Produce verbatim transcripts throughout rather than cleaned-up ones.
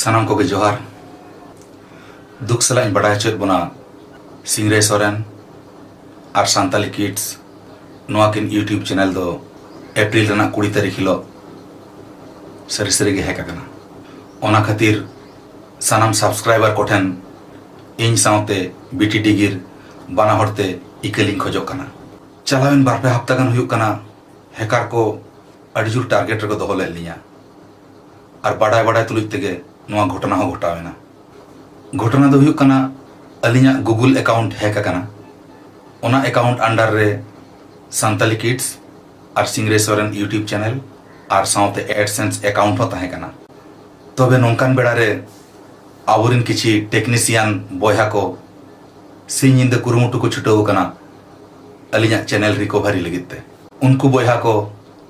ᱥᱟᱱᱟᱢ ᱠᱚᱜᱮ ᱡᱚᱦᱟᱨ᱾ ᱫᱩᱠ ᱥᱟᱞᱟᱜ ᱤᱧ ᱵᱟᱰᱟᱭ ᱦᱚᱪᱚᱭᱮᱫ ᱵᱚᱱᱟ, ᱥᱤᱝᱨᱟᱹᱭ ᱥᱚᱨᱮᱱ ᱟᱨ ᱥᱟᱱᱛᱟᱞᱤ ᱠᱤᱰᱥ ᱱᱚᱣᱟ ᱠᱤᱱ YouTube ᱪᱮᱱᱮᱞ ᱫᱚ ᱮᱯᱨᱤᱞ ᱨᱮᱱᱟᱜ ᱠᱩᱲᱤ ᱛᱟᱹᱨᱤᱠᱷ ᱦᱤᱞᱳᱜ ᱥᱟᱹᱨᱤ ᱥᱟᱹᱨᱤ ᱜᱮ ᱦᱮᱠ ᱟᱠᱟᱱᱟ᱾ ᱚᱱᱟ ᱠᱷᱟᱹᱛᱤᱨ ᱥᱟᱱᱟᱢ ᱥᱟᱵᱥᱠᱨᱟᱭᱵᱟᱨ ᱠᱚᱴᱷᱮᱱ ᱤᱧ ᱥᱟᱶᱛᱮ ᱵᱤᱴᱤ ᱰᱤᱜᱤᱨ ᱵᱟᱱᱟ ᱦᱚᱲ ᱛᱮ ᱤᱠᱟᱹ ᱞᱤᱧ ᱠᱷᱚᱡᱚᱜ ᱠᱟᱱᱟ᱾ ᱪᱟᱞᱟᱣᱮᱱ ᱵᱟᱨ ᱯᱮ ᱦᱟᱯᱛᱟ ᱜᱟᱱ ᱦᱩᱭᱩᱜ ᱠᱟᱱᱟ, ᱦᱮᱠᱟᱨ ᱠᱚ ᱟᱹᱰᱤ ᱡᱳᱨ ᱴᱟᱨᱜᱮᱴ ᱨᱮᱠᱚ ᱫᱚᱦᱚ ᱞᱮᱫ ᱞᱤᱧᱟ᱾ ᱟᱨ ᱵᱟᱰᱟᱭ ᱵᱟᱰᱟᱭ ᱛᱩᱞᱩᱡ ᱛᱮᱜᱮ ᱱᱚᱣᱟ ᱜᱷᱚᱴᱚᱱᱟ ᱦᱚᱸ ᱜᱷᱚᱴᱟᱣ ᱮᱱᱟ᱾ ᱜᱷᱚᱴᱚᱱᱟ ᱫᱚ ᱦᱩᱭᱩᱜ ᱠᱟᱱᱟ, ᱟᱹᱞᱤᱧᱟᱜ ᱜᱩᱜᱩᱞ ᱮᱠᱟᱣᱩᱱᱴ ᱦᱮᱠ ᱟᱠᱟᱱᱟ᱾ ᱚᱱᱟ ᱮᱠᱟᱣᱩᱱᱴ ᱟᱱᱰᱟᱨ ᱨᱮ ᱥᱟᱱᱛᱟᱞᱤ ᱠᱤᱰᱥ ᱟᱨ ᱥᱤᱝᱨᱟᱹᱭ ᱥᱚᱨᱮᱱ YouTube ᱪᱮᱱᱮᱞ ᱟᱨ ᱥᱟᱶᱛᱮ ᱮᱰᱥᱮᱱᱥ ᱮᱠᱟᱣᱩᱱᱴ ᱦᱚᱸ ᱛᱟᱦᱮᱸ ᱠᱟᱱᱟ᱾ ᱛᱚᱵᱮ ᱱᱚᱝᱠᱟᱱ ᱵᱮᱲᱟ ᱨᱮ ᱟᱵᱚᱨᱮᱱ ᱠᱤᱪᱷᱤ ᱴᱮᱠᱱᱤᱥᱤᱭᱟᱱ ᱵᱚᱭᱦᱟ ᱠᱚ ᱥᱤᱧ ᱧᱤᱫᱟᱹ ᱠᱩᱨᱩᱢᱩᱴᱩ ᱠᱚ ᱪᱷᱩᱴᱟᱹᱣ ᱟᱠᱟᱱᱟ ᱟᱹᱞᱤᱧᱟᱜ ᱪᱮᱱᱮᱞ ᱨᱤᱠᱚᱵᱷᱟᱨᱤ ᱞᱟᱹᱜᱤᱫ ᱛᱮ᱾ ᱩᱱᱠᱩ ᱵᱚᱭᱦᱟ ᱠᱚ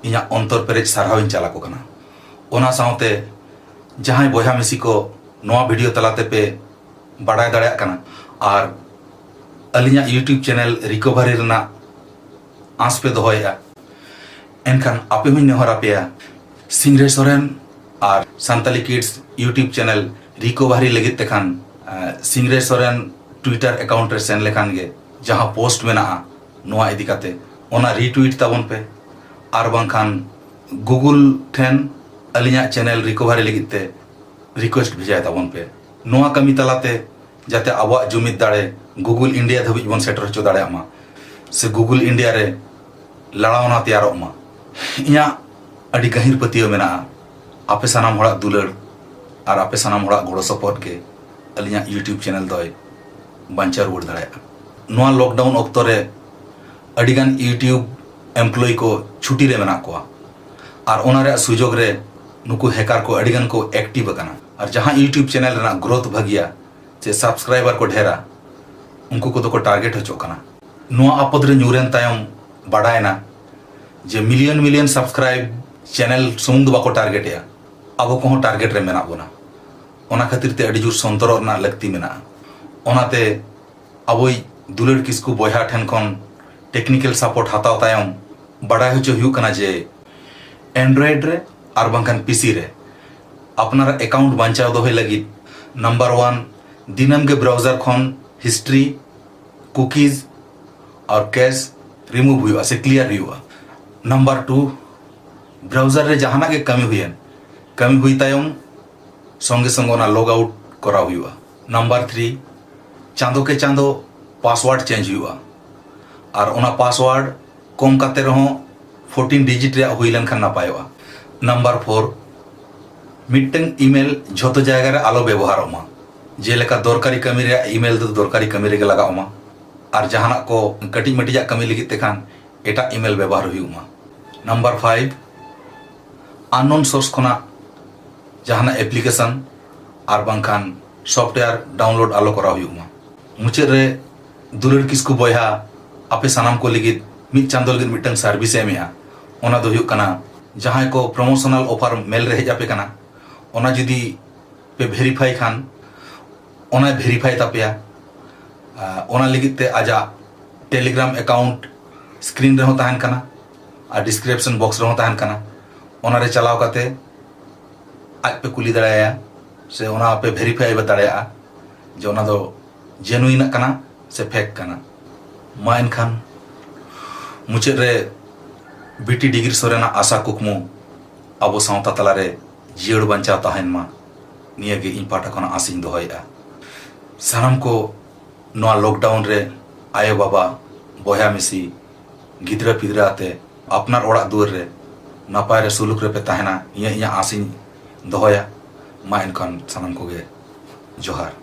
ᱤᱧᱟᱹᱜ ᱚᱱᱛᱚᱨ ᱯᱮᱨᱮᱡ ᱥᱟᱨᱦᱟᱣ ᱤᱧ ᱪᱟᱞ ᱟᱠᱚ ᱠᱟᱱᱟ᱾ ᱚᱱᱟ ᱥᱟᱶᱛᱮ ᱡᱟᱦᱟᱸᱭ ᱵᱚᱭᱦᱟ ᱢᱤᱥᱤ ᱠᱚ ᱱᱚᱣᱟ ᱵᱷᱤᱰᱤᱭᱳ ᱛᱟᱞᱟ ᱛᱮᱯᱮ ᱵᱟᱰᱟᱭ ᱫᱟᱲᱮᱭᱟᱜ ᱠᱟᱱᱟ ᱟᱨ ᱟᱹᱞᱤᱧᱟᱜ YouTube ᱪᱮᱱᱮᱞ ᱨᱤᱠᱚᱵᱷᱟᱨᱤ ᱨᱮᱱᱟᱜ ᱟᱸᱥ ᱯᱮ ᱫᱚᱦᱚᱭᱮᱫᱼᱟ, ᱮᱱᱠᱷᱟᱱ ᱟᱯᱮ ᱦᱚᱸᱧ ᱱᱮᱦᱚᱨ ᱟᱯᱮᱭᱟ, ᱥᱤᱝᱨᱟᱹᱭ ᱥᱚᱨᱮᱱ ᱟᱨ ᱥᱟᱱᱛᱟᱞᱤ ᱠᱤᱰᱥ YouTube ᱪᱮᱱᱮᱞ ᱨᱤᱠᱚᱵᱷᱟᱨᱤ ᱞᱟᱹᱜᱤᱫ ᱛᱮᱠᱷᱟᱱ, ᱟᱸ, ᱥᱤᱝᱨᱟᱹᱭ ᱥᱚᱨᱮᱱ ᱴᱩᱭᱴᱟᱨ ᱮᱠᱟᱣᱩᱱᱴ ᱨᱮ ᱥᱮᱱ ᱞᱮᱠᱷᱟᱱ ᱜᱮ ᱡᱟᱦᱟᱸ ᱯᱳᱥᱴ ᱢᱮᱱᱟᱜᱼᱟ ᱱᱚᱣᱟ ᱤᱫᱤ ᱠᱟᱛᱮ, ᱚᱱᱟ ᱨᱤᱴᱩᱭᱤᱴ ᱛᱟᱵᱚᱱ ᱯᱮ᱾ ᱟᱨ ᱵᱟᱝᱠᱷᱟᱱ ᱜᱩᱜᱩᱞ ᱴᱷᱮᱱ ᱟᱹᱞᱤᱧᱟᱜ ᱪᱮᱱᱮᱞ ᱨᱤᱠᱚᱵᱷᱟᱨᱤ ᱞᱟᱹᱜᱤᱫ ᱛᱮ ᱨᱤᱠᱩᱭᱮᱥᱴ ᱵᱷᱮᱡᱟᱭ ᱛᱟᱵᱚᱱ ᱯᱮ᱾ ᱱᱚᱣᱟ ᱠᱟᱹᱢᱤ ᱛᱟᱞᱟᱛᱮ ᱡᱟᱛᱮ ᱟᱵᱚᱣᱟᱜ ᱡᱩᱢᱤᱫ ᱫᱟᱲᱮ ᱜᱩᱜᱩᱞ ᱤᱱᱰᱤᱭᱟ ᱫᱷᱟᱹᱵᱤᱡ ᱵᱚᱱ ᱥᱮᱴᱮᱨ ᱦᱚᱪᱚ ᱫᱟᱲᱮᱭᱟᱜ ᱢᱟ, ᱥᱮ ᱜᱩᱜᱩᱞ ᱤᱱᱰᱤᱭᱟ ᱨᱮ ᱞᱟᱲᱟᱣᱱᱟ ᱛᱮᱭᱟᱨᱚᱜ ᱢᱟ᱾ ᱤᱧᱟᱹᱜ ᱟᱹᱰᱤ ᱜᱟᱹᱦᱤᱨ ᱯᱟᱹᱛᱭᱟᱹᱣ ᱢᱮᱱᱟᱜᱼᱟ, ᱟᱯᱮ ᱥᱟᱱᱟᱢ ᱦᱚᱲᱟᱜ ᱫᱩᱞᱟᱹᱲ ᱟᱨ ᱟᱯᱮ ᱥᱟᱱᱟᱢ ᱦᱚᱲᱟᱜ ᱜᱚᱲᱚ ᱥᱚᱯᱚᱦᱚᱫ ᱜᱮ ᱟᱹᱞᱤᱧᱟᱜ YouTube ᱪᱮᱱᱮᱞ ᱫᱚᱭ ᱵᱟᱧᱪᱟᱣ ᱨᱩᱣᱟᱹᱲ ᱫᱟᱲᱮᱭᱟᱜᱼᱟ᱾ ᱱᱚᱣᱟ ᱞᱚᱠᱰᱟᱣᱩᱱ ᱚᱠᱛᱚ ᱨᱮ ᱟᱹᱰᱤᱜᱟᱱ YouTube ᱮᱢᱯᱞᱚᱭᱤ ᱠᱚ ᱪᱷᱩᱴᱤ ᱨᱮ ᱢᱮᱱᱟᱜ ᱠᱚᱣᱟ, ᱟᱨ ᱚᱱᱟ ᱨᱮᱭᱟᱜ ᱥᱩᱡᱳᱜᱽ ᱨᱮ ᱱᱩᱠᱩ ᱦᱮᱠᱟᱨ ᱠᱚ ᱟᱹᱰᱤᱜᱟᱱ ᱠᱚ ᱮᱠᱴᱤᱵᱷ ᱟᱠᱟᱱᱟ᱾ ᱟᱨ ᱡᱟᱦᱟᱸ YouTube ᱪᱮᱱᱮᱞ ᱨᱮᱱᱟᱜ ᱜᱨᱳᱛᱷ ᱵᱷᱟᱹᱜᱤᱭᱟ ᱥᱮ ᱥᱟᱵᱥᱠᱨᱟᱭᱵᱟᱨ ᱠᱚ ᱰᱷᱮᱨᱟ, ᱩᱱᱠᱩ ᱠᱚᱫᱚ ᱠᱚ ᱴᱟᱨᱜᱮᱴ ᱦᱚᱪᱚᱜ ᱠᱟᱱᱟ᱾ ᱱᱚᱣᱟ ᱟᱯᱚᱫ ᱨᱮ ᱧᱩᱨᱮᱱ ᱛᱟᱭᱚᱢ ᱵᱟᱰᱟᱭᱮᱱᱟ ᱡᱮ ᱢᱤᱞᱤᱭᱚᱱ ᱢᱤᱞᱤᱭᱚᱱ ᱥᱟᱵᱥᱠᱨᱟᱭᱤᱵ ᱪᱮᱱᱮᱞ ᱥᱩᱢᱩᱝ ᱫᱚ ᱵᱟᱠᱚ ᱴᱟᱨᱜᱮᱴᱮᱜᱼᱟ, ᱟᱵᱚ ᱠᱚᱦᱚᱸ ᱴᱟᱨᱜᱮᱴ ᱨᱮ ᱢᱮᱱᱟᱜ ᱵᱚᱱᱟ᱾ ᱚᱱᱟ ᱠᱷᱟᱹᱛᱤᱨ ᱛᱮ ᱟᱹᱰᱤ ᱡᱳᱨ ᱥᱚᱱᱛᱚᱨᱚᱜ ᱨᱮᱱᱟᱜ ᱞᱟᱹᱠᱛᱤ ᱢᱮᱱᱟᱜᱼᱟ᱾ ᱚᱱᱟᱛᱮ ᱟᱵᱚᱭᱤᱡ ᱫᱩᱞᱟᱹᱲ ᱠᱤᱥᱠᱩ ᱵᱚᱭᱦᱟ ᱴᱷᱮᱱ ᱠᱷᱚᱱ ᱴᱮᱠᱱᱤᱠᱮᱞ ᱥᱟᱯᱳᱨᱴ ᱦᱟᱛᱟᱣ ᱛᱟᱭᱚᱢ ᱵᱟᱰᱟᱭ ᱦᱚᱪᱚ ᱦᱩᱭᱩᱜ ᱠᱟᱱᱟ ᱡᱮ Android ᱨᱮ ᱟᱨ ᱵᱟᱝᱠᱷᱟᱱ ᱯᱤᱥᱤ ᱨᱮ ᱟᱯᱱᱟᱨᱟᱜ ᱮᱠᱟᱣᱩᱱᱴ ᱵᱟᱧᱪᱟᱣ ᱫᱚᱦᱚᱭ ᱞᱟᱹᱜᱤᱫ ᱱᱟᱢᱵᱟᱨ ᱳᱣᱟᱱ, ᱫᱤᱱᱟᱹᱢ ᱜᱮ ᱵᱨᱟᱣᱡᱟᱨ ᱠᱷᱚᱱ ᱦᱤᱥᱴᱨᱤ, ᱠᱩᱠᱤᱡᱽ ᱟᱨ ᱠᱮᱥ ᱨᱤᱢᱩᱵᱷ ᱦᱩᱭᱩᱜᱼᱟ ᱥᱮ ᱠᱞᱤᱭᱟᱨ ᱦᱩᱭᱩᱜᱼᱟ᱾ ᱱᱟᱢᱵᱟᱨ ᱴᱩ, ᱵᱨᱟᱣᱡᱟᱨ ᱨᱮ ᱡᱟᱦᱟᱱᱟᱜ ᱜᱮ ᱠᱟᱹᱢᱤ ᱦᱩᱭᱮᱱ, ᱠᱟᱹᱢᱤ ᱦᱩᱭ ᱛᱟᱭᱚᱢ ᱥᱚᱸᱜᱮ ᱥᱚᱸᱜᱮ ᱚᱱᱟ ᱞᱚᱜ ᱟᱣᱩᱴ ᱠᱚᱨᱟᱣ ᱦᱩᱭᱩᱜᱼᱟ᱾ ᱱᱟᱢᱵᱟᱨ ᱛᱷᱨᱤ, ᱪᱟᱸᱫᱚ ᱠᱮ ᱪᱟᱸᱫᱚ ᱯᱟᱥᱣᱟᱨᱰ ᱪᱮᱧᱡᱽ ᱦᱩᱭᱩᱜᱼᱟ, ᱟᱨ ᱚᱱᱟ ᱯᱟᱥᱣᱟᱨᱰ ᱠᱚᱢ ᱠᱟᱛᱮ ᱨᱮᱦᱚᱸ ᱯᱷᱳᱨᱴᱤᱱ ᱰᱤᱡᱤᱴ ᱨᱮᱭᱟᱜ ᱦᱩᱭ ᱞᱮᱱᱠᱷᱟᱱ ᱱᱟᱯᱟᱭᱚᱜᱼᱟ᱾ ᱱᱟᱢᱵᱟᱨ ᱯᱷᱳᱨ, ᱢᱤᱫᱴᱟᱝ ᱤᱢᱮᱞ ᱡᱷᱚᱛᱚ ᱡᱟᱭᱜᱟ ᱨᱮ ᱟᱞᱚ ᱵᱮᱵᱚᱦᱟᱨᱚᱜ ᱢᱟ᱾ ᱡᱮᱞᱮᱠᱟ ᱫᱚᱨᱠᱟᱨᱤ ᱠᱟᱹᱢᱤ ᱨᱮᱭᱟᱜ ᱤᱢᱮᱞ ᱫᱚ ᱫᱚᱨᱠᱟᱨᱤ ᱠᱟᱹᱢᱤ ᱨᱮᱜᱮ ᱞᱟᱜᱟᱣ ᱢᱟ, ᱟᱨ ᱡᱟᱦᱟᱱᱟᱜ ᱠᱚ ᱠᱟᱹᱴᱤᱡ ᱢᱟᱹᱴᱤᱡᱟᱜ ᱠᱟᱹᱢᱤ ᱞᱟᱹᱜᱤᱫ ᱛᱮᱠᱷᱟᱱ ᱮᱴᱟᱜ ᱤᱢᱮᱞ ᱵᱮᱵᱚᱦᱟᱨ ᱦᱩᱭᱩᱜ ᱢᱟ᱾ ᱱᱟᱢᱵᱟᱨ ᱯᱷᱟᱭᱤᱵᱷ, ᱟᱱᱱᱳᱱ ᱥᱳᱨᱥ ᱠᱷᱚᱱᱟᱜ ᱡᱟᱦᱟᱱᱟᱜ ᱮᱯᱞᱤᱠᱮᱥᱚᱱ ᱟᱨ ᱵᱟᱝᱠᱷᱟᱱ ᱥᱚᱯᱷᱴᱣᱮᱭᱟᱨ ᱰᱟᱣᱩᱱᱞᱳᱰ ᱟᱞᱚ ᱠᱚᱨᱟᱣ ᱦᱩᱭᱩᱜ ᱢᱟ᱾ ᱢᱩᱪᱟᱹᱫ ᱨᱮ, ᱫᱩᱞᱟᱹᱲ ᱠᱤᱥᱠᱩ ᱵᱚᱭᱦᱟ, ᱟᱯᱮ ᱥᱟᱱᱟᱢ ᱠᱚ ᱞᱟᱹᱜᱤᱫ ᱢᱤᱫ ᱪᱟᱸᱫᱚ ᱞᱟᱹᱜᱤᱫ ᱢᱤᱫᱴᱟᱝ ᱥᱟᱨᱵᱷᱤᱥ ᱮ ᱮᱢᱮᱜᱼᱟ᱾ ᱚᱱᱟ ᱫᱚ ᱦᱩᱭᱩᱜ ᱠᱟᱱᱟ, ᱡᱟᱦᱟᱸᱭ ᱠᱚ ᱯᱨᱚᱢᱳᱥᱚᱱᱟᱞ ᱚᱯᱷᱟᱨ ᱢᱮᱞ ᱨᱮ ᱦᱮᱡ ᱟᱯᱮ ᱠᱟᱱᱟ, ᱚᱱᱟ ᱡᱩᱫᱤ ᱯᱮ ᱵᱷᱮᱨᱤᱯᱷᱟᱭ ᱠᱷᱟᱱ, ᱚᱱᱟᱭ ᱵᱷᱮᱨᱤᱯᱷᱟᱭ ᱛᱟᱯᱮᱭᱟ᱾ ᱟᱨ ᱚᱱᱟ ᱞᱟᱹᱜᱤᱫ ᱛᱮ ᱟᱡᱟᱜ ᱴᱮᱞᱤᱜᱨᱟᱢ ᱮᱠᱟᱣᱩᱱᱴ ᱥᱠᱨᱤᱱ ᱨᱮᱦᱚᱸ ᱛᱟᱦᱮᱱ ᱠᱟᱱᱟ ᱟᱨ ᱰᱤᱥᱠᱨᱤᱯᱥᱚᱱ ᱵᱚᱠᱥ ᱨᱮᱦᱚᱸ ᱛᱟᱦᱮᱱ ᱠᱟᱱᱟ᱾ ᱚᱱᱟᱨᱮ ᱪᱟᱞᱟᱣ ᱠᱟᱛᱮ ᱟᱡ ᱯᱮ ᱠᱩᱞᱤ ᱫᱟᱲᱮᱭᱟᱭᱟ ᱥᱮ ᱚᱱᱟ ᱯᱮ ᱵᱷᱮᱨᱤᱯᱷᱟᱭ ᱫᱟᱲᱮᱭᱟᱜᱼᱟ ᱡᱮ ᱚᱱᱟ ᱫᱚ ᱡᱮᱱᱩᱭᱤᱱᱟᱜ ᱠᱟᱱᱟ ᱥᱮ ᱯᱷᱮᱠ ᱠᱟᱱᱟ᱾ ᱢᱟ ᱮᱱᱠᱷᱟᱱ, ᱢᱩᱪᱟᱹᱫ ᱨᱮ ᱵᱤᱴᱤ ᱰᱤᱜᱽᱨᱤ ᱥᱚᱨᱮᱱᱟᱜ ᱟᱥᱟ ᱠᱩᱠᱢᱩ ᱟᱵᱚ ᱥᱟᱶᱛᱟ ᱛᱟᱞᱟᱨᱮ ᱡᱤᱭᱟᱹᱲ ᱵᱟᱧᱪᱟᱣ ᱛᱟᱦᱮᱱ ᱢᱟ, ᱱᱤᱭᱟᱹᱜᱮ ᱤᱧ ᱯᱟᱦᱴᱟ ᱠᱷᱚᱱᱟᱜ ᱟᱥᱤᱧ ᱫᱚᱦᱚᱭᱮᱫᱼᱟ᱾ ᱥᱟᱱᱟᱢ ᱠᱚ ᱱᱚᱣᱟ ᱞᱚᱠᱰᱟᱣᱩᱱ ᱨᱮ ᱟᱭᱳᱼᱵᱟᱵᱟ, ᱵᱚᱭᱦᱟ ᱢᱤᱥᱤ, ᱜᱤᱫᱽᱨᱟᱹ ᱯᱤᱫᱽᱨᱟᱹ ᱟᱛᱮ ᱟᱯᱱᱟᱨ ᱚᱲᱟᱜ ᱫᱩᱣᱟᱹᱨ ᱨᱮ ᱱᱟᱯᱟᱭ ᱨᱮ ᱥᱩᱞᱩᱠ ᱨᱮᱯᱮ ᱛᱟᱦᱮᱱᱟ, ᱱᱤᱭᱟᱹ ᱤᱧᱟᱹᱜ ᱟᱥᱤᱧ ᱫᱚᱦᱚᱭᱟ᱾ ᱢᱟ ᱮᱱᱠᱷᱟᱱ ᱥᱟᱱᱟᱢ ᱠᱚᱜᱮ ᱡᱚᱦᱟᱨ᱾